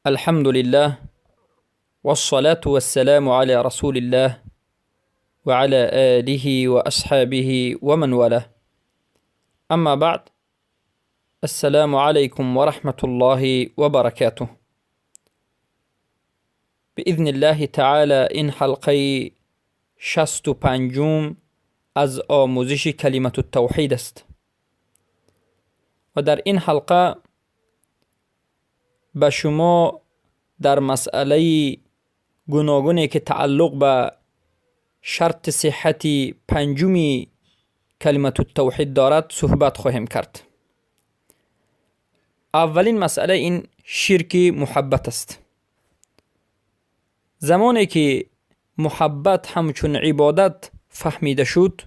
الحمد لله والصلاة والسلام على رسول الله وعلى آله وأصحابه ومن والاه. أما بعد، السلام عليكم ورحمة الله وبركاته. بإذن الله تعالی این حلقه 65 از آموزش کلمة التوحید است و در این حلقه به شما در مسئله گوناگونی که تعلق به شرط صحت پنجمی کلمة التوحید دارد صحبت خواهیم کرد. اولین مسئله این شرک محبت است. زمانی که محبت همچون عبادت فهمیده شد،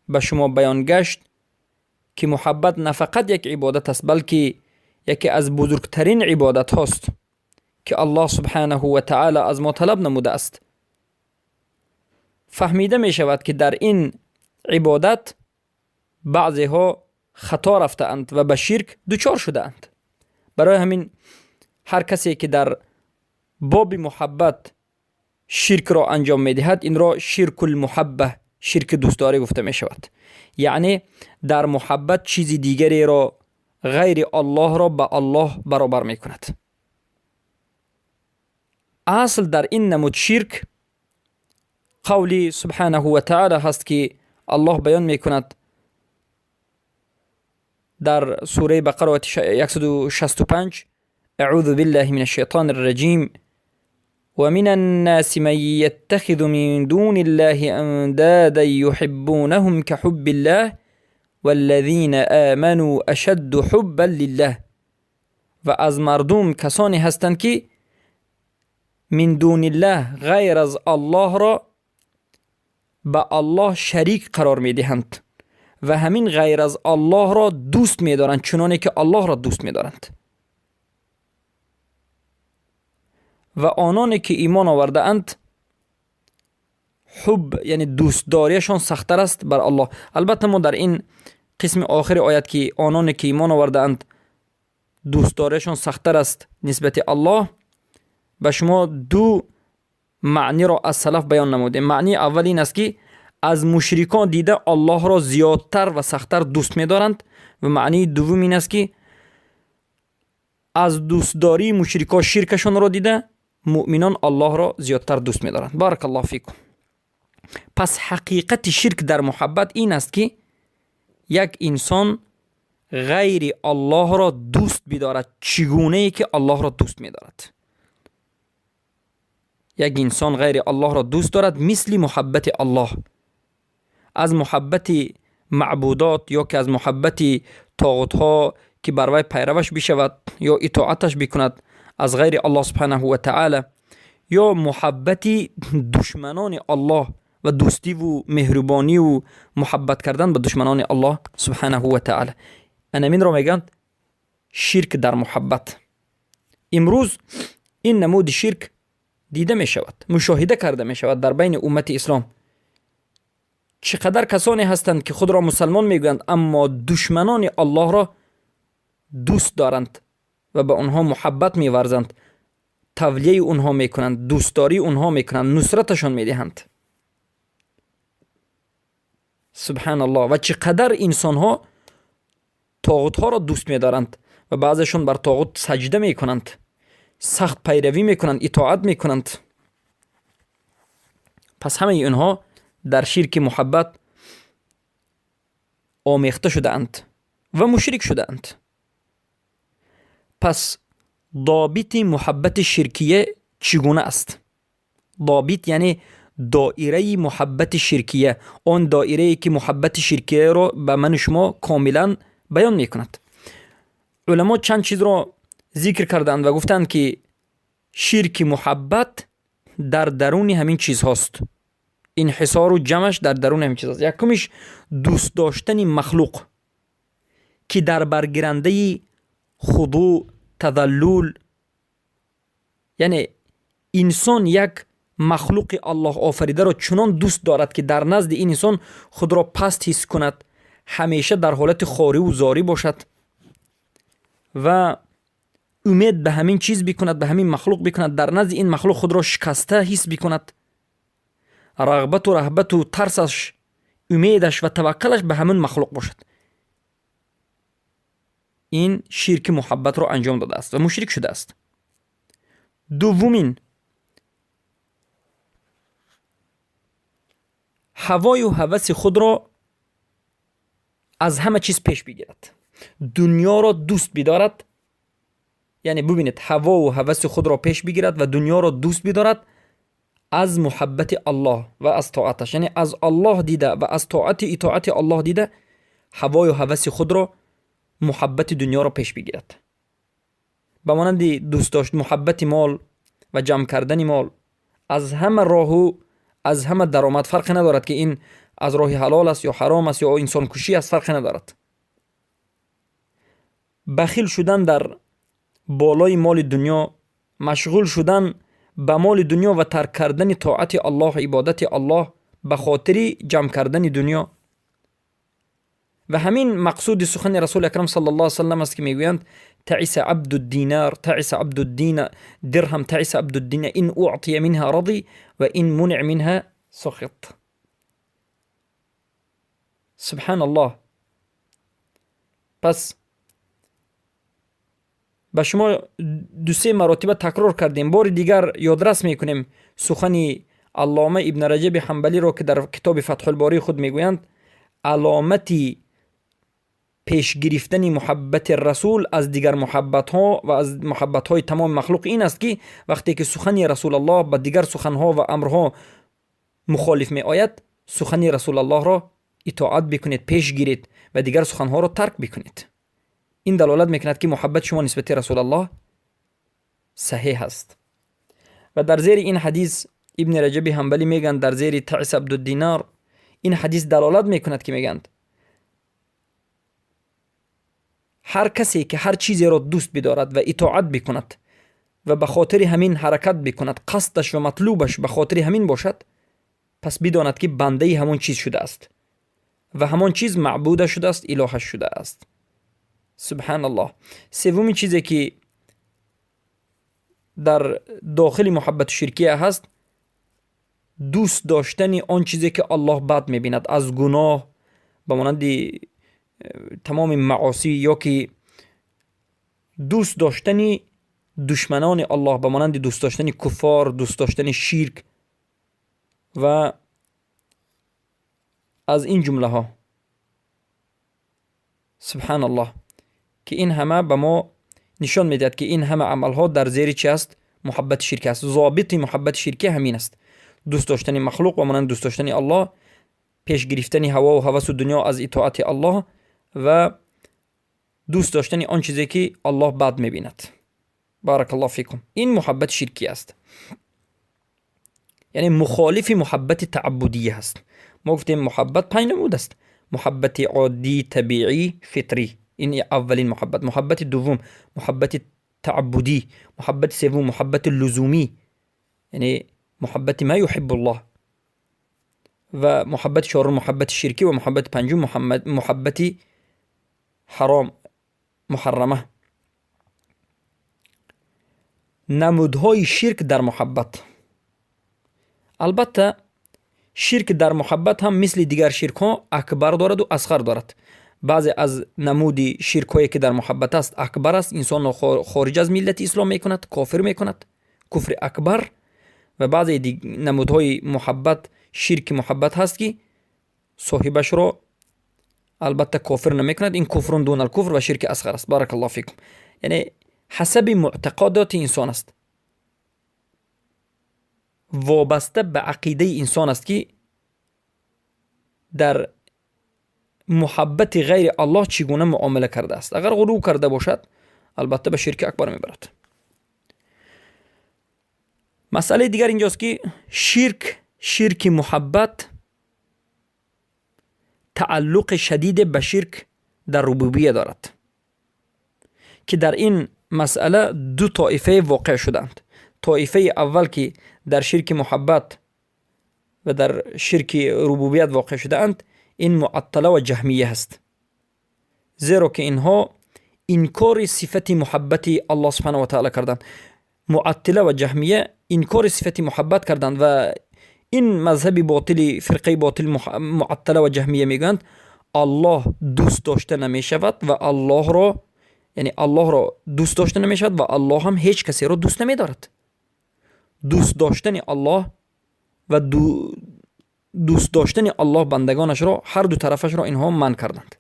به شما بیان گشت که محبت نه فقط یک عبادت است، بلکه یکی از بزرگترین عبادت هاست که الله سبحانه و تعالی از ما طلب نموده است. فهمیده می شود که در این عبادت بعضی ها خطا رفته اند و به شرک دچار شده اند. برای همین هر کسی که در باب محبت شرک را انجام می دهد، این را شرک المحبه، شرک دوستداری گفته می شود. یعنی در محبت چیز دیگری را غیر الله را به الله برابر می کند. اصل در این نمود شرک قولی سبحانه و تعالی هست که الله بیان می کند در سوره بقره 165: اعوذ بالله من الشیطان الرجیم، ومن الناس من يتخذ من دون الله اندادا يحبونهم كحب الله والذین آمنوا اشد حبا لله. و از مردم کسانی هستند که من دون الله، غیر از الله را به الله شریک قرار میدهند و همین غیر از الله را دوست میدارند چنانه که الله را دوست میدارند. و آنانی که ایمان آورده اند حب یعنی دوستداریشان سخت‌تر است بر الله. البته ما در این قسم آخر آیت که آنانی که ایمان آورده اند دوستداریشان سخت‌تر است نسبت الله، به شما دو معنی را از سلف بیان نمودیم. معنی اول این است که از مشرکان دیده الله را زیادتر و سخت‌تر دوست می‌دارند، و معنی دوم این است که از دوستداری مشرکان شرکشان را دیده مؤمنان الله را زیادتر دوست می‌دارند. بارک الله فیکم. پس حقیقت شرک در محبت این است که یک انسان غیر الله را دوست بدارد چگونه ای که الله را دوست می‌دارد. یک انسان غیر الله را دوست دارد مثل محبت الله. از محبت معبودات یا که از محبت طاغوت ها که بر وی پیروش بشود یا اطاعتش بکند از غیر الله سبحانه و تعالی، یا محبت دشمنان الله و دوستی و مهربانی و محبت کردن به دشمنان الله سبحانه و تعالی. انمین را میگن شرک در محبت. امروز این نمود شرک دیده می شود، مشاهده کرده می شود در بین امت اسلام. چقدر کسانی هستند که خود را مسلمان میگویند اما دشمنان الله را دوست دارند و به آنها محبت میورزند، تولیه آنها میکنند، دوستداری آنها میکنند، نصرتشان میدهند. سبحان الله. و چقدر انسان ها طاغوت ها را دوست میدارند و بعضشون بر طاغوت سجده میکنند، سخت پیروی میکنند، اطاعت میکنند. پس همه اینها در شرک محبت آمیخته شده اند و مشرک شده اند. پس ضابط محبت شرکیه چگونه است؟ ضابط یعنی دایره محبت شرکیه، آن دایره که محبت شرکیه را به من و شما کاملا بیان میکند. علما چند چیز را ذکر کردند و گفتند که شرک محبت در درون همین چیز هاست. انحصار و جمعش در درون همین چیز هاست. یکمش دوست داشتن مخلوق که در برگیرنده خضوع، تذلل، یعنی انسان یک مخلوق الله آفریده را چنان دوست دارد که در نزد این انسان خود را پست حس کند، همیشه در حالت خواری و زاری باشد و امید به همین چیز بکند، به همین مخلوق بکند، در نزد این مخلوق خود را شکسته حس بکند، رغبت و رهبت و ترسش، امیدش و توکلش به همین مخلوق باشد، این شرک محبت را انجام داده است و مشرک شده است. دومین، هوای و هوس خود را از همه چیز پیش بگیرد، دنیا را دوست بدارد. یعنی ببینید، هوا و هوس خود را پیش بگیرد و دنیا را دوست بدارد از محبت الله و از طاعتش، یعنی از الله دیده و از طاعت اطاعت الله دیده، هوای و هوس خود را، محبت دنیا را پیش بگیرد. به مانند دوست داشت محبت مال و جمع کردن مال از همه راه و از همه درآمد، فرق ندارد که این از راه حلال است یا حرام است یا انسان کشی است، فرق ندارد. بخیل شدن در بالای مال دنیا، مشغول شدن به مال دنیا و ترک کردن طاعت الله، عبادت الله به خاطر جمع کردن دنیا. و همین مقصود سخن رسول اکرم صلی الله علیه وسلم است که میگویند تعس عبد الدینار، تعس عبد الدین درهم، تعس عبد الدین ان اعطی منها رضی و ان منع منها سخط. سبحان الله. پس به شما دو سه مراتب تکرار کردیم، بار دیگر یادرس میکنیم سخن علامه ابن رجب حنبلی را که در کتاب فتح الباری خود میگویند علامت پیش گرفتن محبت رسول از دیگر محبت ها و از محبت های تمام مخلوق این است که وقتی که سخن رسول الله به دیگر سخن ها و امرها مخالف می آید، سخن رسول الله را اطاعت بکنید، پیش گیرید و دیگر سخن ها را ترک بکنید. این دلالت میکند که محبت شما نسبت رسول الله صحیح است. و در زیر این حدیث ابن رجب حنبلی میگن در زیر تعس عبد الدینار، این حدیث دلالت میکند که میگند هر کسی که هر چیزی را دوست بدارد و اطاعت بکند و به خاطر همین حرکت بکند، قصدش و مطلوبش به خاطر همین باشد، پس بداند که بنده همون چیز شده است و همان چیز معبوده شده است، الهش شده است. سبحان الله. سومین چیزی که در داخل محبت شرکیه هست، دوست داشتن آن چیزی که الله بد میبیند از گناه، به مانند تمام معاصی، یا که دوست داشتن دشمنان الله، به مانند دوست داشتن کفار، دوست داشتن شرک و از این جمله ها. سبحان الله. که این همه به ما نشان میدهد که این همه عمل ها در زیر چی است؟ محبت شرک است. ضابط محبت شرکی همین است: دوست داشتن مخلوق و مانند دوست داشتن الله، پیش گرفتن هوا و هوس و دنیا از اطاعت الله و دوست داشتن آن چیزی که الله بد میبیند. بارک الله فیکم. این محبت شرکی است، یعنی مخالف محبت تعبدی است. ما گفتیم محبت پنج نمود است: محبت عادی، طبیعی، فطری. این اولین محبت. محبت دوم محبت تعبدی. محبت سوم محبت لزومی، یعنی محبت ما یحب الله. و محبت چهارم محبت شرکی و محبت پنجم محبت حرام، محرمه. نمودهای شرک در محبت. البته شرک در محبت هم مثل دیگر شرک ها اکبر دارد و اصغر دارد. بعضی از نمود شرک هایی که در محبت است اکبر است، انسان را خارج از ملت اسلام میکند، کافر میکند، کفر اکبر. و بعضی نمودهای محبت شرک محبت هست که صاحبش را البته کافر نمیکند، این کفر دون الکفر و شرک اصغر است. بارک الله فیکم. یعنی حسب معتقدات انسان است، وابسته به عقیده انسان است که در محبت غیر الله چگونه معامله کرده است. اگر غلو کرده باشد البته به شرک اکبر میبرد. مسئله دیگر اینجاست که شرک محبت تعلق شدید به شرک در ربوبیه دارد که در این مسئله دو طایفه واقع شدند. طایفه اول که در شرک محبت و در شرک ربوبیت واقع شدند، این معطله و جهمیه هست، زیرا که اینها انکار صفت محبت الله سبحانه و تعالی کردند. معطله و جهمیه انکار صفت محبت کردند و این مذهب باطل، فرقه باطل معطله و جهمیه میگویند الله دوست داشته نمیشود و الله را، یعنی الله را دوست داشته نمیشود و الله هم هیچ کسی را دوست نمیدارد. دوست داشتن الله و دوست داشتن الله بندگانش را، هر دو طرفش را اینها منع کردند.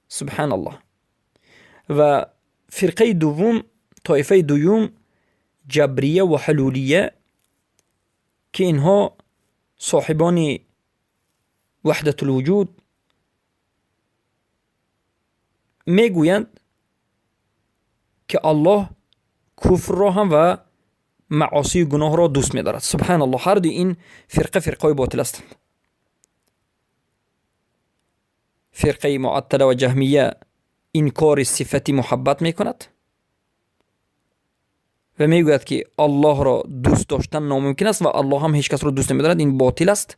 سبحان الله. و فرقه دوم، طایفه دوم، جبریه و حلولیه که اینها صاحبان وحدت الوجود میگویند که الله کفر را هم و معاصی گناه را دوست می‌دارد. سبحان الله. هر دو این فرقه فرقه باطل هستند. فرقه معطله و جهمیه انکار صفت محبت میکند و میگوید که الله را دوست داشتن ناممکن است و الله هم هیچ کس را دوست نمی‌دارد، این باطل است،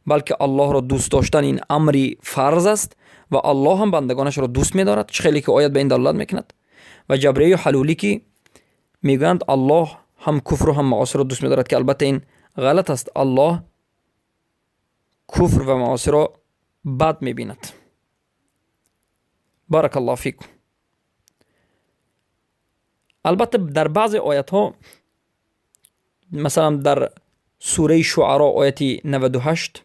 بلکه الله را دوست داشتن این امری فرض است و الله هم بندگانش را دوست می‌دارد، چه خیلی که آیت به این دلالت میکند. و جبریه و حلولی که میگویند الله هم کفر و هم معاصی را دوست می‌دارد که البته این غلط است. الله کفر و معاصی را بد می‌بیند. بارک الله فیکم. البته در بعض آیت ها، مثلا در سوره شعراء آیت 98،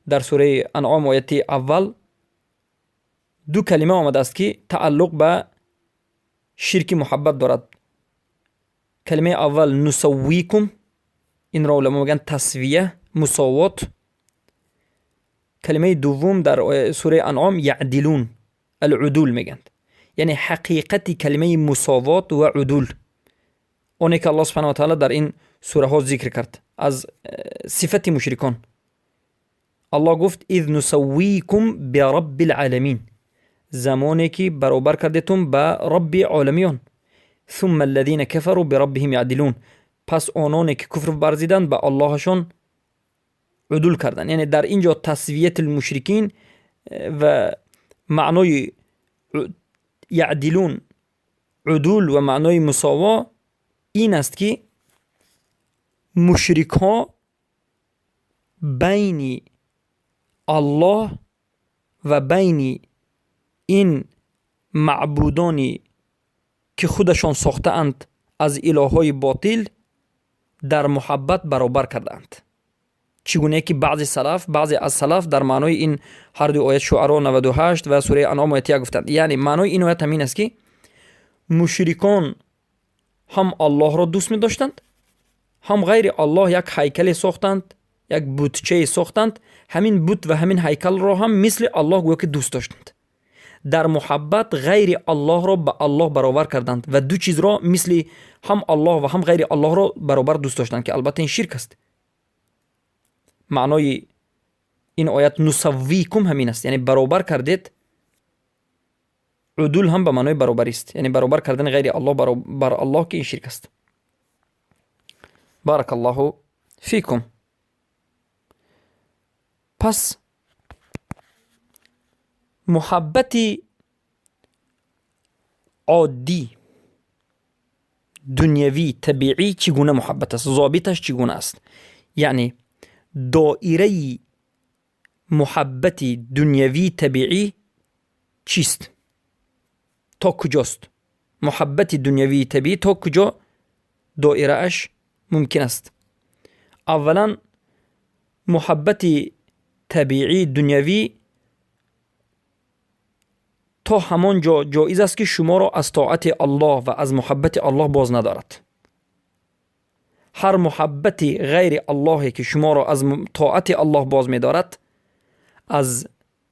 در سوره انعام آیت اول، دو کلمه آمده است که تعلق به شرک محبت دارد. کلمه اول نسویکم، این را علما میگن تسویه، مساوات. کلمه دوم در سوره انعام یعدلون، العدول میگن، یعنی حقیقت کلمه مساوات و عدول، اونی که الله سبحانه و تعالی در این سوره ها ذکر کرد از صفت مشرکان. الله گفت اذ نسویکم برب العالمین، زمانی که برابر کردتون به رب عالمیان. ثم الذين كفروا بربهم يعدلون، پس آنانی که کفر ورزیدند به اللهشان عدول کردند. یعنی در اینجا تسویت المشرکین و معنای یعدلون، عدول و معنای مساوا این است که مشرک ها بین الله و بین این معبودانی که خودشان ساخته اند از الههای باطل در محبت برابر کردند. چگونه که بعضی از سلف در معنای این هر دو آیت شعراء 98 و سوره انعام آیت 1 گفتند. یعنی معنای این آیت همین است که مشرکان هم الله را دوست می داشتند، هم غیر الله یک هیکل ساختند، یک بتچه ساختند، همین بت و همین هیکل را هم مثل الله گویا که دوست داشتند. در محبت غیر الله را به الله برابر کردند و دو چیز را مثل هم الله و هم غیر الله را برابر دوست داشتند که البته این شرک است. معنای این آیت نسویکم همین است، یعنی برابر کردید. عدول هم به معنای برابری است، یعنی برابر کردن غیر الله بر الله که این شرک است. بارک الله فیکم. پس محبت عادی دنیوی طبیعی چگونه محبت است؟ ضابطش چگونه است؟ یعنی دایره محبت دنیوی طبیعی چیست؟ تا کجاست؟ محبت دنیوی طبیعی تا کجا دایره اش ممکن است؟ اولا محبت طبیعی دنیوی تا همان جا جایز است که شما را از طاعت الله و از محبت الله باز ندارد. هر محبت غیر الله که شما را از طاعت الله باز می‌دارد، از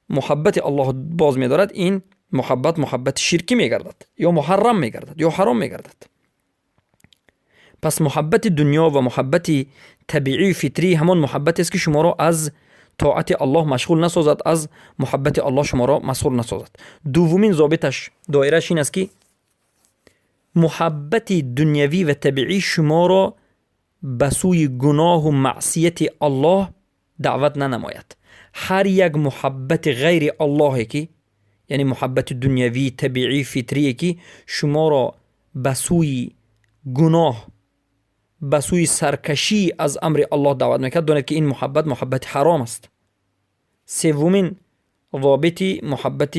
محبت الله باز می‌دارد، این محبت محبت شرکی می‌گردد یا محرم می‌گردد یا حرام می‌گردد. پس محبت دنیا و محبت طبیعی فطری همان محبت است که شما را از طاعت الله مشغول نسازد، از محبت الله شما را مشغول نسازد. دومین ضابطش دایره‌اش این است که محبت دنیوی و طبیعی شما را به سوی گناه و معصیت الله دعوت ننماید. هر یک محبت غیر الله که یعنی محبت دنیوی طبیعی فطری که شما را به سوی گناه، به سوی سرکشی از امر الله دعوت میکرد، دانید که این محبت محبت حرام است. سومین ضابط محبت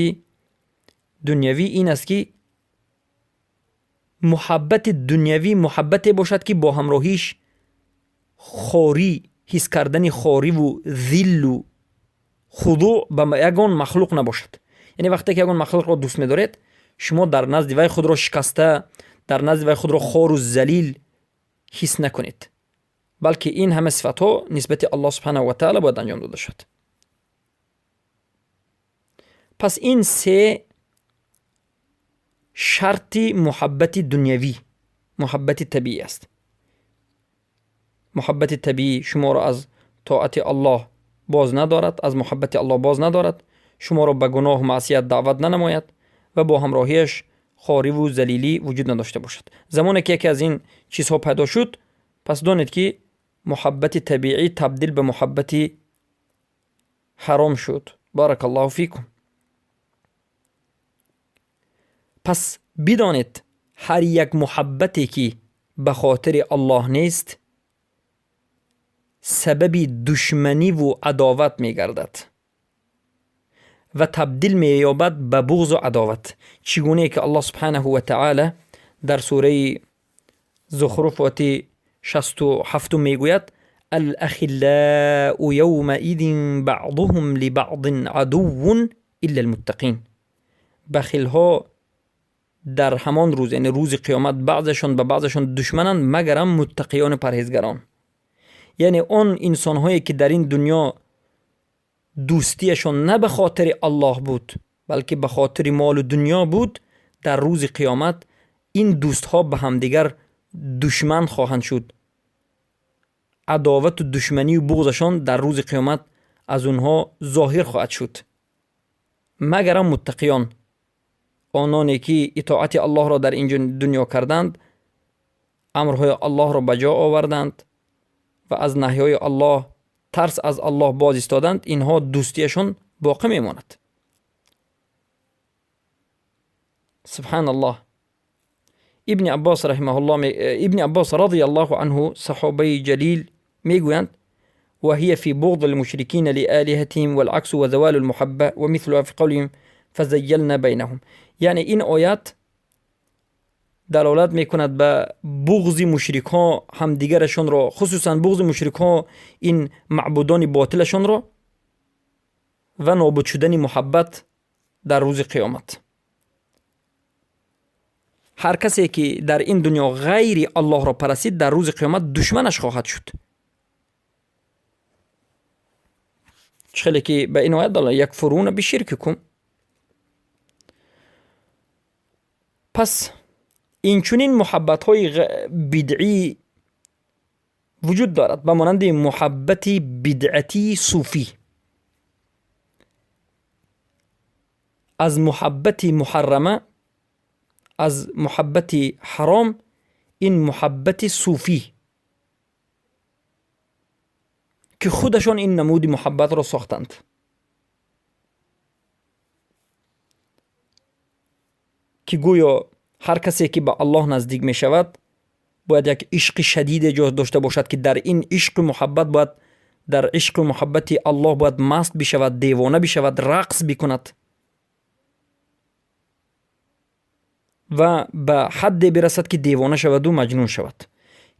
دنیوی این است که محبت دنیوی محبت باشد که با همراهیش خواری، حس کردن خواری و ذل و خضوع به یگان مخلوق نباشد. یعنی وقتی که یگان مخلوق را دوست می‌دارید، شما در نزد وی خود را شکسته، در نزد وی خود را خوار و ذلیل حس نکنید، بلکه این همه صفت‌ها نسبت الله سبحانه و تعالی باید انجام داده شد. پس این سه شرط محبت دنیوی، محبت طبیعی است. محبت طبیعی شما را از طاعت الله باز ندارد، از محبت الله باز ندارد، شما را به گناه و معصیت دعوت ننماید و با همراهیش خواری و ذلیلی وجود نداشته باشد. زمانی که یکی از این چیزها پیدا شد، پس دانید که محبت طبیعی تبدیل به محبت حرام شد. بارک الله فیکم. پس بدانید هر یک محبتی که به خاطر الله نیست، سبب دشمنی و عداوت میگردد و تبدیل مییابد به بغض و عداوت. چگونه که الله سبحانه و تعالی در سوره زخرف آیه 67 میگوید: الاخلاء یومئذ بعضهم لبعض عدو الا المتقین. بخیلها در همان روز، یعنی روز قیامت، بعضشان به بعضشان دشمنند مگرم متقیان پرهیزگران. یعنی آن انسانهایی که در این دنیا دوستیشان نه به خاطر الله بود بلکه به خاطر مال و دنیا بود، در روز قیامت این دوستها به همدیگر دشمن خواهند شد. عداوت و دشمنی و بغضشان در روز قیامت از اونها ظاهر خواهد شد. مگرم متقیان، آنانی که اطاعت الله را در این دنیا کردند، امرهای الله را به جا آوردند و از نهیهای الله، ترس از الله باز ایستادند، اینها دوستیشان باقی میماند. سبحان الله. ابن عباس رحمه الله، ابن عباس رضی الله عنه صحابه جلیل میگویند: وهي في بغض المشركين لآلهتهم والعكس وزوال المحبة ومثلها في قولهم فزيلنا بينهم. یعنی این آیات دلالت میکند به بغض مشرک ها همدیگرشان را، خصوصا بغض مشرک ها این معبودان باطلشان را و نابود شدن محبت در روز قیامت. هر کسی که در این دنیا غیر الله را پرستید، در روز قیامت دشمنش خواهد شد. خیلی که به این آیت دلالت یکفرون بشرککم. پس این چنین محبت های بدعی وجود دارد، به مانند محبت بدعتی صوفی. از محبت محرمه، از محبت حرام، این محبت صوفی که خودشان این نمود محبت را ساختند. که گویا هر کسی که به الله نزدیک می شود باید یک عشق شدید ایجاد داشته باشد که در این عشق و محبت باید، در عشق و محبت الله باید مست بشود، دیوانه بشود، رقص بکند و به حد برسد که دیوانه شود و مجنون شود.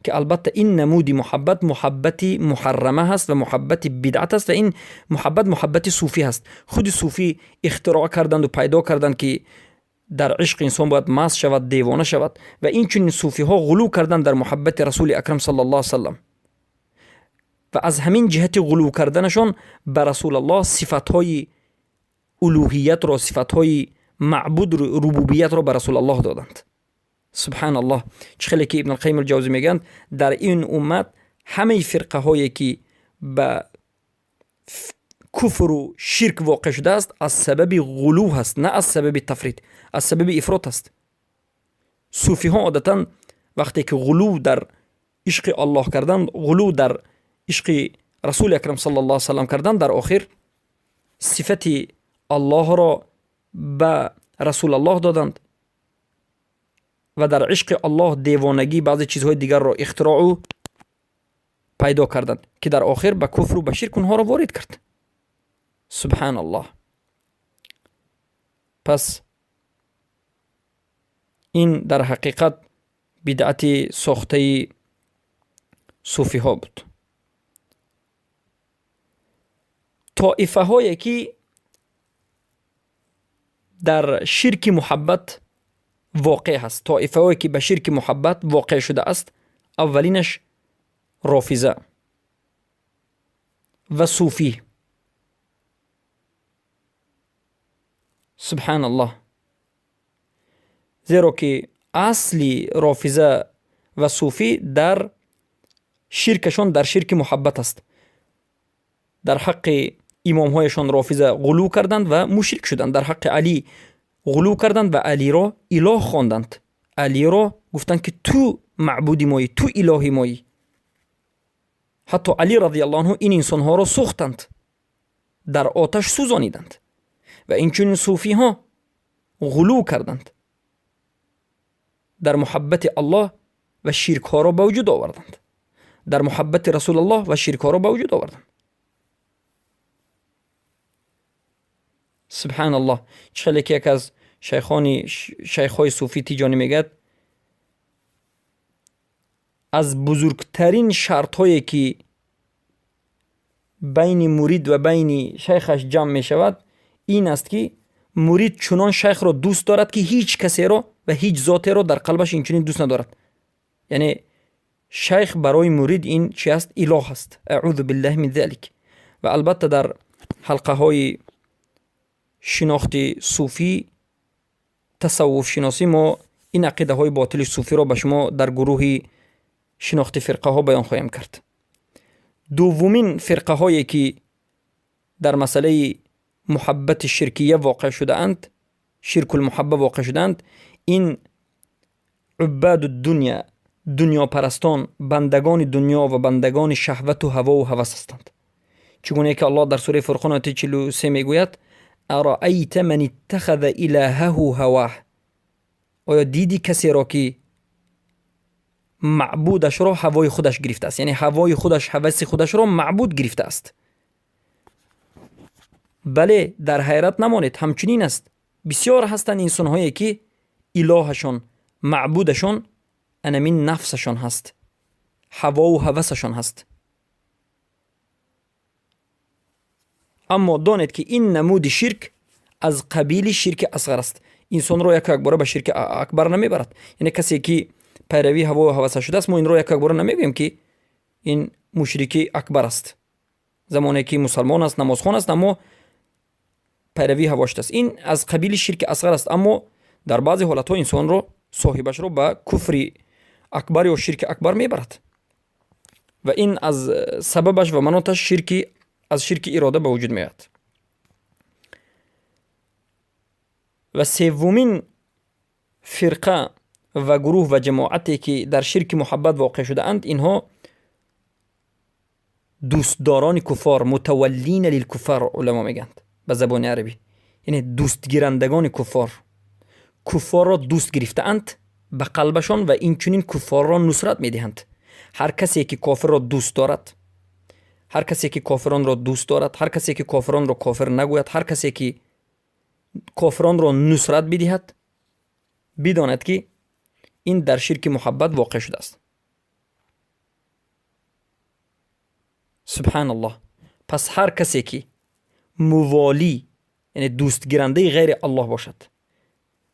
که البته این نمود محبت محبت محرمه هست و محبت بدعت است و این محبت محبت صوفی هست. خود صوفی اختراع کردند و پیدا کردند که در عشق انسان باید مست شود، دیوانه شود و این چنین صوفی ها غلو کردند در محبت رسول اکرم صلی الله علیه وسلم و از همین جهت غلو کردنشان به رسول الله صفت های الوهیت را، صفت های معبود ربوبیت را به رسول الله دادند. سبحان الله. چه خیلی که ابن القیم الجوزی میگند در این امت همه فرقه هایی که به کفر و شرک واقع شده است از سبب غلو هست، نه از سبب تفرید، از سبب افراط است. صوفی ها عادتا وقتی که غلو در عشق الله کردند، غلو در عشق رسول اکرم صلی الله علیه وسلم کردند، در آخر صفت الله را به رسول الله دادند و در عشق الله دیوانگی بعضی چیزهای دیگر را اختراع و پیدا کردند که در آخر به کفر و به شرک اونها را وارد کرد. سبحان الله. پس این در حقیقت بدعت ساخته صوفی ها بود. طائفه هایی که در شرک محبت واقع هست، طائفه هایی که به شرک محبت واقع شده است، اولینش رافضه و صوفی. سبحان الله. زیرا که اصلی رافضه و صوفی در شرکشان در شرک محبت است. در حق امام هایشان رافضه غلو کردند و مشرک شدند. در حق علی غلو کردند و علی را اله خواندند. علی را گفتند که تو معبودی مایی، تو الهی مایی. حتی علی رضی الله عنه این انسانها را سوختند، در آتش سوزانیدند. و این چنین صوفی ها غلو کردند در محبت الله و شرک ها را به وجود آوردند، در محبت رسول الله و شرک ها را به وجود آوردند. سبحان الله. چه که یک از شیخ های صوفی تیجانی میگد از بزرگترین شرط هایی که بین مرید و بین شیخش جمع می شود این است که مرید چنان شیخ را دوست دارد که هیچ کسی را و هیچ ذاتی را در قلبش اینچنین دوست ندارد. یعنی شیخ برای مرید این چی است؟ اله است. اعوذ بالله من ذلک. و البته در حلقه های شناخت صوفی، تصوف شناسی، ما این عقیده های باطل صوفی را به شما در گروه شناخت فرقه ها بیان خواهیم کرد. دومین فرقه هایی که در مسئله محبت شرکیه واقع شده اند، شرک المحبه واقع شدند، این عباد الدنیا، دنیا پرستان، بندگان دنیا و بندگان شهوت و هوا و هوس هستند. چگونه که الله در سوره فرقان آیه 43 میگوید ارأیت من اتخذ الهه هواه. آیا دیدی کسی را که معبودش را هوای خودش گرفته است؟ یعنی هوای خودش، هوس خودش را معبود گرفته است. بله، در حیرت نمانید، همچنین است. بسیار هستند انسان هایی که الهشان، معبودشان انمین نفسشان هست، هوا و هوسشان هست. اما دانید که این نمود شرک از قبیل شرک اصغر است. انسان را یک باره به شرک اکبر نمیبرد. یعنی کسی که پیروی هوا و هوس شده است، ما این را یک باره نمیگوییم که این مشرکی اکبر است. زمانی که مسلمان است، نمازخوان است، اما پیروی هواش است، این از قبیل شرک اصغر است. اما در بعضی حالت‌ها انسان را، صاحبش را به کفر اکبر یا شرک اکبر میبرد و این از سببش و مناطش شرکی از شرک اراده به وجود میاد. و سومین فرقه و گروه و جماعتی که در شرک محبت واقع شده اند، اینها دوستداران کفار، متولین للکفار علما میگند به زبان عربی، یعنی دوستگیرندگان کفار. کفار را دوست گرفته اند به قلبشان و این چنین کفار را نصرت میدهند. هر کسی که کافر را دوست دارد، هر کسی که کافران را دوست دارد، هر کسی که کافران را کافر نگوید، هر کسی که کافران را نصرت بدهد، بداند که این در شرک محبت واقع شده است. سبحان الله. پس هر کسی که موالی، یعنی دوستگیرنده غیر الله باشد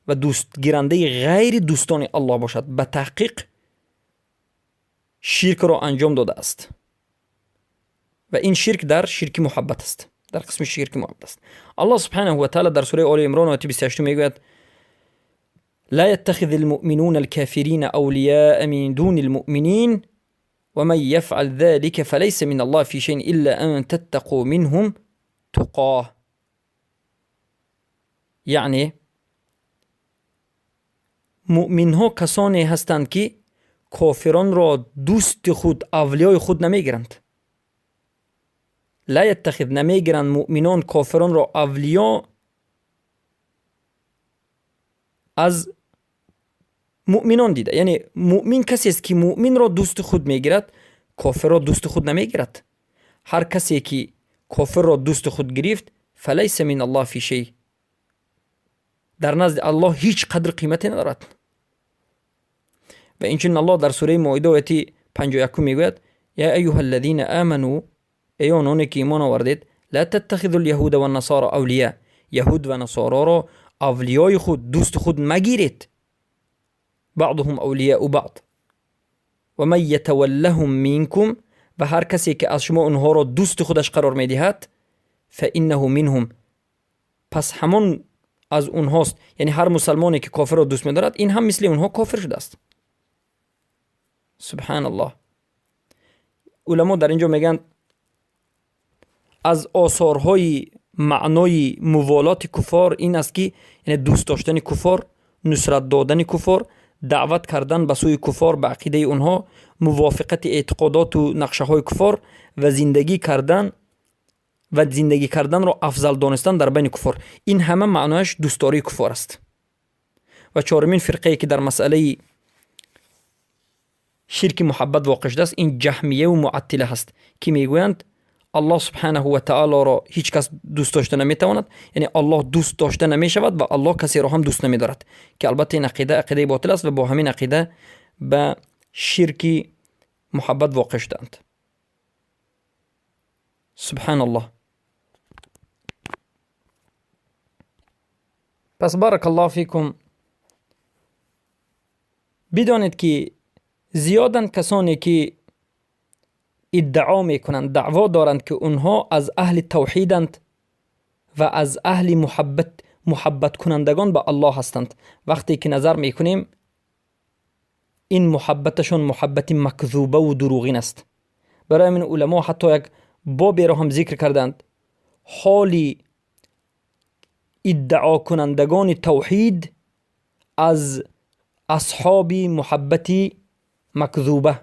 و دوستگیرنده غیر دوستان الله باشد، به تحقیق شرک را انجام داده است و این شرک در شرک محبت است، در قسم شرک محبت است. الله سبحانه و تعالی در سوره آل عمران آیه 28 میگوید لا يتخذ المؤمنون الكافرين أولياء من دون المؤمنين ومن يفعل ذلك فليس من الله في شيء إلا أن تتقوا منهم تقاه. یعنی مؤمن ها کسانی هستند که کافران را دوست خود، اولیای خود نمیگیرند. لا یتخذ، نمیگیرند مؤمنان کافران را اولیا از مؤمنان دیده. یعنی مؤمن کسی است که مؤمن را دوست خود میگیرد، کافر را دوست خود نمیگیرد. هر کسی که کافر را دوست خود گرفت فلیس من الله فی شیء، در نزد الله هیچ قدر قیمتی ندارد. و اینچنین الله در سوره مائده آیه 51 میگوید یا ایها الذین آمنوا، ای آنانی که ایمان آوردید، لا تتخذوا اليهود والنصارى اولیاء، یهود و نصارا را اولیای خود، دوست خود مگیرید. بعضهم اولیاء بعض و من یتولهم منکم، و هر کسی که از شما اونها را دوست خودش قرار میدهد، فانه منهم، پس همان از اونهاست. یعنی هر مسلمانی که کافر را دوست می‌دارد این هم مثل اونها کافر شده است. سبحان الله. علما در اینجا میگن از آثارهای معنای موالات کفار این است که یعنی دوست داشتن کفار، نصرت دادن کفار، دعوت کردن به سوی کفار به عقیده اونها، موافقت اعتقادات و نقشه های کفار و زندگی کردن را افضل دانستن در بین کفار. این همه معنایش دوستداری کفار است. و چهارمین فرقه که در مسئله شرک محبت واقع شده است این جهمیه و معطله هست که میگویند الله سبحانه و تعالی را هیچ کس دوست داشته نمیتواند، یعنی الله دوست داشته نمیشود و الله کسی را هم دوست نمیدارد، که البته این عقیده عقیده باطل است و با همین عقیده به شرک محبت واقع شدند. سبحان الله. پس بارک الله فیکم، بدانید که زیادن کسانی که ادعا میکنند، دعوا دارند که اونها از اهل توحیدند و از اهل محبت کنندگان به الله هستند. وقتی که نظر میکنیم این محبتشون محبت مکذوبه و دروغین است. برای من علما حتی یک بابی را هم ذکر کردند، حال ادعا کنندگان توحید از اصحاب محبت مکذوبه،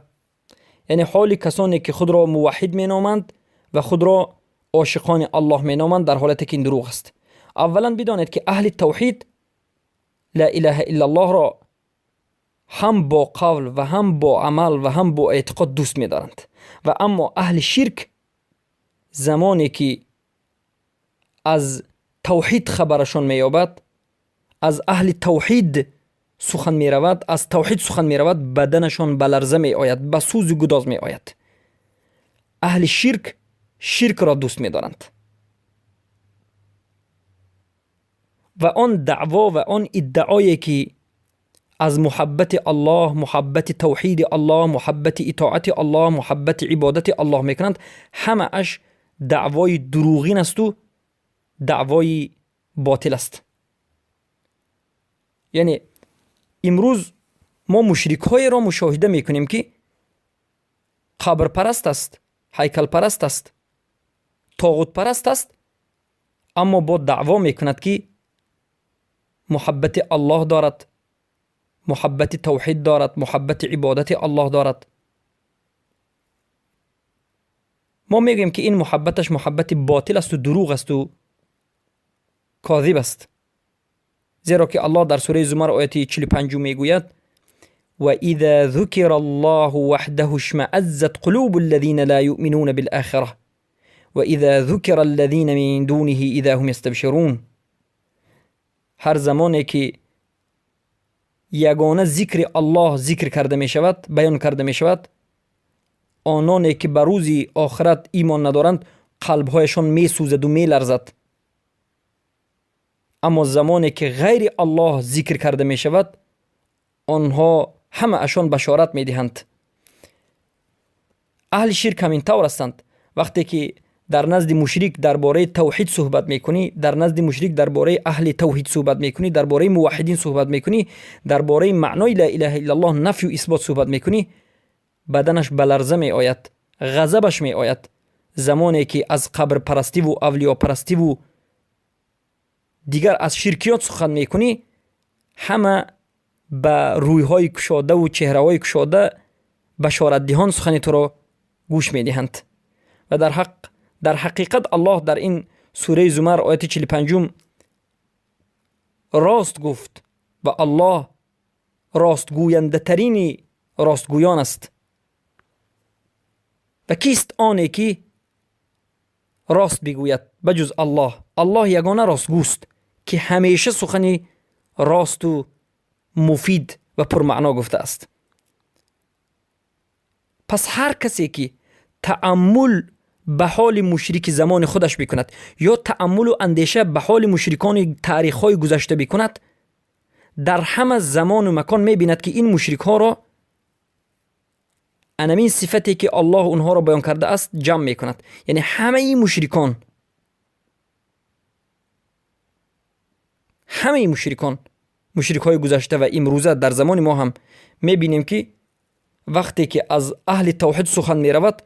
یعنی حال کسانی که خود را موحد می نامند و خود را عاشقان الله می نامند در حالت که این دروغ است. اولا بدانید که اهل توحید لا اله الا الله را هم با قول و هم با عمل و هم با اعتقاد دوست می دارند، و اما اهل شرک زمانی که از توحید خبرشان می یابد، از اهل توحید سخن می رود، از توحید سخن می رود، بدنشان به لرزه می آید، به سوز و گداز می آید. اهل شرک شرک را دوست می دارند و آن دعوا و آن ادعایی که از محبت الله، محبت توحید الله، محبت اطاعت الله، محبت عبادت الله می کنند، همه اش دعوای دروغین است و دعوای باطل است. یعنی امروز ما مشرک های را مشاهده میکنیم که قبر پرست است، هیکل پرست است، طاغوت پرست است، اما با دعوا میکند که محبت الله دارد، محبت توحید دارد، محبت عبادت الله دارد. ما میگوییم که این محبتش محبت باطل است و دروغ است و کاذب است، زیرا که الله در سوره زمر آیه 45 میگوید و اذا ذکر الله وحده اشمأزت قلوب الذين لا يؤمنون بالآخرة و اذا ذکر الذين من دونه اذا هم یستبشرون. هر زمانی که یگانه ذکر الله ذکر کرده می شود، بیان کرده می شود، آنانی که به روز آخرت ایمان ندارند قلبهایشان می سوزد و می لرزد. اما زمانی که غیر الله ذکر کرده می شود آنها همه اشان بشارت می دهند. اهل شرک همین طور هستند. وقتی که در نزد مشرک درباره توحید صحبت میکنی، در نزد مشرک درباره اهل توحید صحبت میکنی، درباره موحدین صحبت میکنی، درباره معنای لا اله الا الله نفی و اثبات صحبت میکنی، بدنش به لرزه می آید، غضبش می آید. زمانی که از قبر پرستی و اولیا پرستی و دیگر از شرکیات سخن میکنی، همه به رویهای کشاده و چهرههای کشاده بشارت دهان سخن تو را گوش میدهند. و در حقیقت الله در این سوره زمر آیت 45 راست گفت، و الله راستگوینده ترین راستگویان است. و کیست آنی که راست بگوید بجز الله؟ الله یگانه راستگوست که همیشه سخنی راست و مفید و پرمعنا گفته است. پس هر کسی که تأمل به حال مشرک زمان خودش بکند یا تأمل و اندیشه به حال مشرکان تاریخ‌های گذشته بکند، در همه زمان و مکان میبیند که این مشرک ها را انمین صفتی که الله اونها را بیان کرده است جمع میکند. یعنی همه این مشرکان، همه مشرکان، مشرک های گذشته و امروزه در زمان ما هم میبینیم که وقتی که از اهل توحید سخن میرود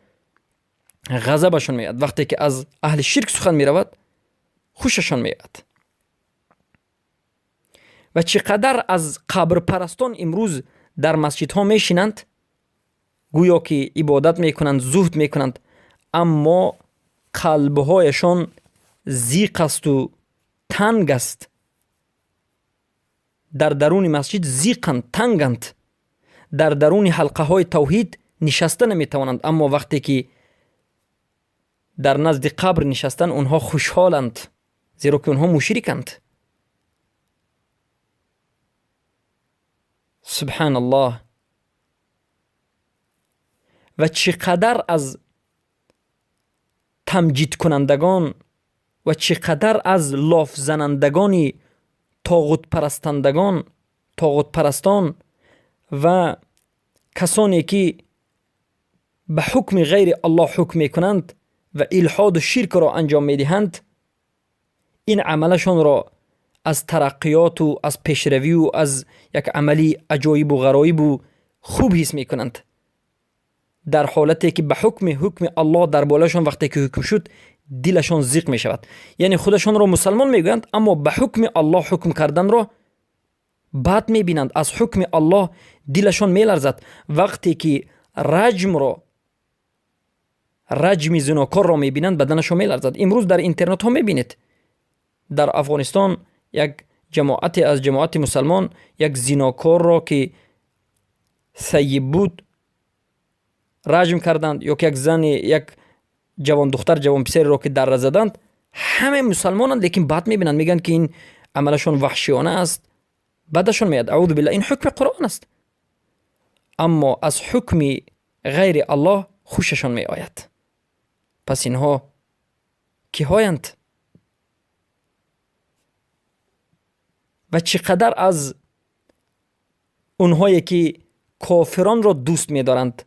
غضبشان میاد، وقتی که از اهل شرک سخن میرود خوششان میاد. و چقدر از قبر پرستان امروز در مسجدها میشینند، گویا که عبادت میکنند، زهد میکنند، اما قلبهایشان زیق است و تنگ است. در درون مسجد زیقند، تنگند، در درون حلقه های توحید نشسته نمیتوانند، اما وقتی که در نزد قبر نشستن اونها خوشحالند، زیرا که اونها مشرکند. سبحان الله. و چقدر از تمجید کنندگان و چقدر از لاف زنندگان طاغوت پرستندگان، طاغوت پرستان و کسانی که به حکم غیر الله حکم میکنند و الحاد و شرک را انجام میدهند، این عملشان را از ترقیات و از پیشروی و از یک عملی عجایب و غرایب و خوب حس میکنند، در حالتی که به حکم الله در بالایشان وقتی که حکم شد دلشان زیق می شود. یعنی خودشان را مسلمان میگویند اما به حکم الله حکم کردن را بد می بینند، از حکم الله دلشان می لرزد. وقتی که رجم زناکار را می بینند بدنشان می لرزد. امروز در اینترنت ها می بینید در افغانستان یک جماعت از جماعت مسلمان یک زناکار را که ثیب بود رجم کردند، یا که یک زن، یک جوان دختر، جوان پسر را که در زدند، همه مسلمانند لیکن بد میبینند، میگن که این عملشون وحشیانه است، بدشون میاد. اعوذ بالله، این حکم قرآن است، اما از حکم غیر الله خوششان میآید. پس اینها کی هایند؟ و چقدر از اونهایی که کافران را دوست میدارند،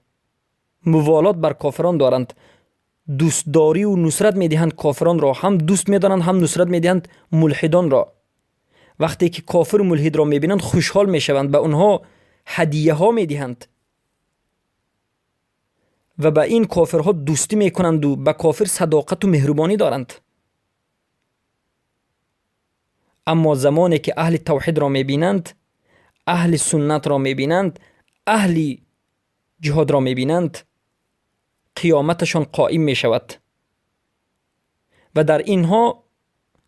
موالات بر کافران دارند، دوستداری و نصرت میدهند کافران را، هم دوست میدارند هم نصرت میدهند ملحدان را. وقتی که کافر و ملحد را میبینند خوشحال میشوند، به اونها هدیه ها میدهند و به این کافرها دوستی میکنند و به کافر صداقت و مهربانی دارند. اما زمانی که اهل توحید را میبینند، اهل سنت را میبینند، اهل جهاد را میبینند، قیامتشان قائم می شود و در اینها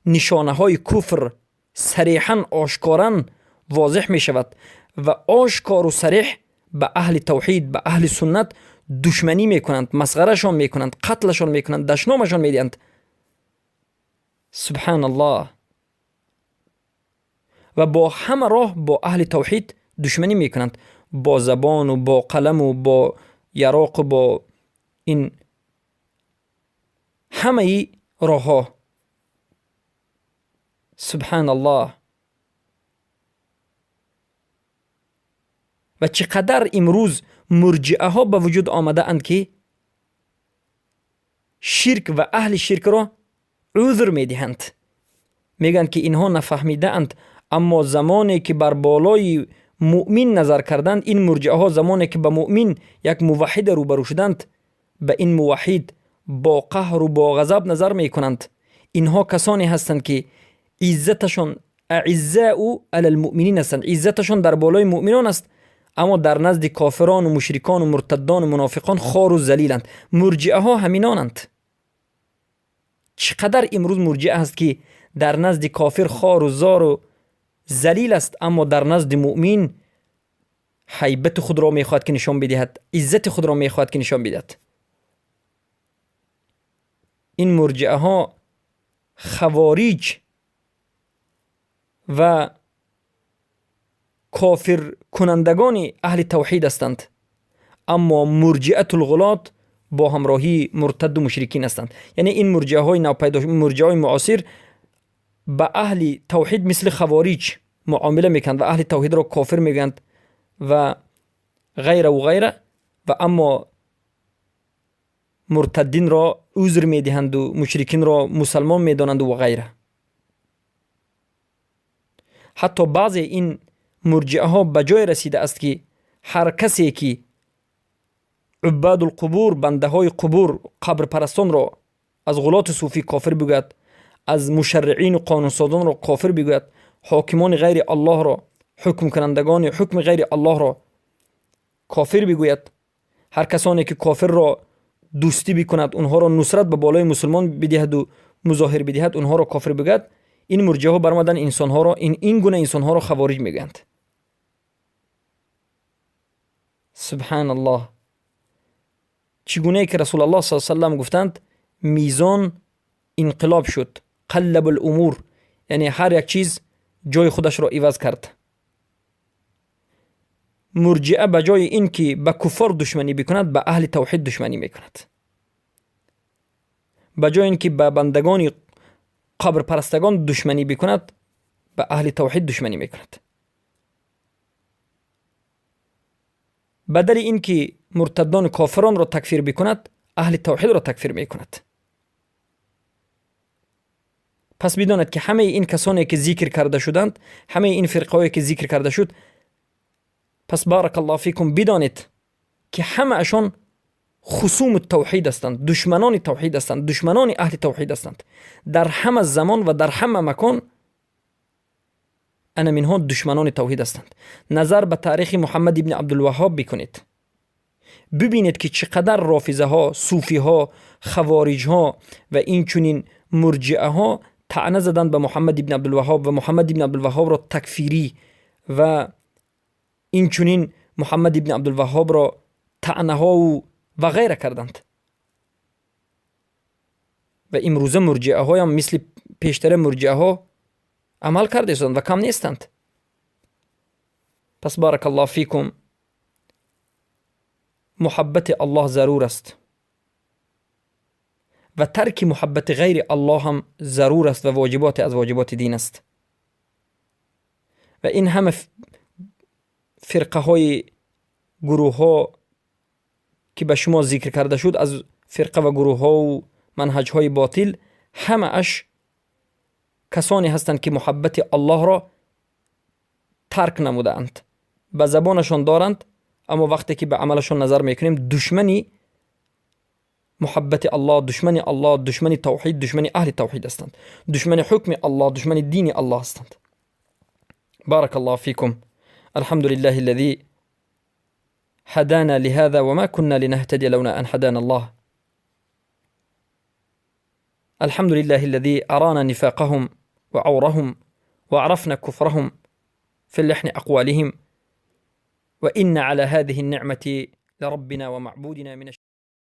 نشانه های کفر صریحا آشکارا واضح می شود و آشکار و صریح به اهل توحید، به اهل سنت دشمنی می کنند، مسخرهشان می کنند، قتلشان می کنند، دشنامشان می دهند. سبحان الله. و با همه راه با اهل توحید دشمنی می کنند، با زبان و با قلم و با یراق و با این همه ای راه ها. سبحان الله. و چقدر امروز مرجئه ها به وجود آمده اند که شرک و اهل شرک را عذر می دهند، میگن که اینها نفهمیده اند، اما زمانی که بر بالای مؤمن نظر کردند، این مرجئه ها زمانی که به مؤمن یک موحد روبرو شدند، به این موحد با قهر و با غضب نظر می کنند. اینها کسانی هستند که عزتشان اعزاء علی المؤمنین هستند، عزتشان در بالای مؤمنان است، اما در نزد کافران و مشرکان و مرتدان و منافقان خوار و ذلیلند. مرجئه ها همینانند. چقدر امروز مرجئه هست که در نزد کافر خوار و زار و ذلیل است، اما در نزد مؤمن هیبت خود را میخواهد که نشان بدهد، عزت خود را میخواهد که نشان بدهد. این مرجئه ها خوارج و کافر کنندگان اهل توحید هستند، اما مرجئه الغلات با همراهی مرتد و مشرکین هستند. یعنی این مرجئه های نوپیدا، مرجئه های معاصر به اهل توحید مثل خوارج معامله میکنند و اهل توحید را کافر میگویند و غیره و غیره، و اما مرتدین را عذر میدهند و مشرکین را مسلمان میدانند و غیره. حتی بعضی این مرجئه ها به جای رسیده است که هر کسی که عباد القبور، بنده های قبور، قبر پرستان را از غلات صوفی کافر بگوید، از مشرعین و قانونسازان را کافر بگوید، حاکمان غیر الله را، حکم کنندگان حکم غیر الله را کافر بگوید، هر کسانی که کافر را دوستی بکند، اونها را نصرت به بالای مسلمان بدهد و مظاهر بدهد، اونها را کافر بگوید، این مرجئه ها برآمدن انسانها را، این گونه انسانها را خوارج میگویند. سبحان الله. چگونه که رسول الله صلی الله علیه و سلم گفتند میزان انقلاب شد، قلب الامور، یعنی هر یک چیز جای خودش را عوض کرد. مرجئه به جای اینکه به کفار دشمنی بکند، به اهل توحید دشمنی میکند. به جای اینکه به بندگان قبر پرستگان دشمنی بکند، به اهل توحید دشمنی میکند. بدل اینکه مرتدان کافران را تکفیر بکند، اهل توحید را تکفیر میکند. پس بداند که همه این کسانی که ذکر کرده شدند، همه این فرقه که ذکر کرده شد، پس بارک الله فیکم، بدانید که همه اشان خصوم توحید هستند، دشمنان توحید هستند، دشمنان اهل توحید هستند. در همه زمان و در همه مکان انا منها دشمنان توحید هستند. نظر به تاریخ محمد ابن عبدالوهاب بکنید، ببینید که چقدر رافضه ها، صوفی ها، خوارج ها و این چنین مرجئه ها طعنه زدند به محمد ابن عبدالوهاب و محمد ابن عبدالوهاب را تکفیری و این چنین محمد ابن عبدالوهاب را طعنه ها و غیره کردند. و امروزه مرجئه ها هم مثل پیشتر مرجئه ها عمل کرده استند و کم نیستند. پس بارک الله فیکم، محبت الله ضرور است و ترک محبت غیر الله هم ضرور است و واجبات از واجبات دین است. و این همه فرقه های گروه ها که به شما ذکر کرده شد، از فرقه و گروه ها و منهج های باطل، همه اش کسانی هستند که محبت الله را ترک نمودند، به زبانشان دارند، اما وقتی که به عملشان نظر میکنیم دشمنی محبت الله، دشمن الله، دشمن توحید، دشمن اهل توحید هستند، دشمن حکم الله، دشمن دین الله هستند. بارك الله فيكم. الحمد لله الذي هدانا لهذا وما كنا لنهتدي لولا أن هدانا الله. الحمد لله الذي أرانا نفاقهم وعورهم وعرفنا كفرهم في لحن أقوالهم، وإن على هذه النعمة لربنا ومعبودنا من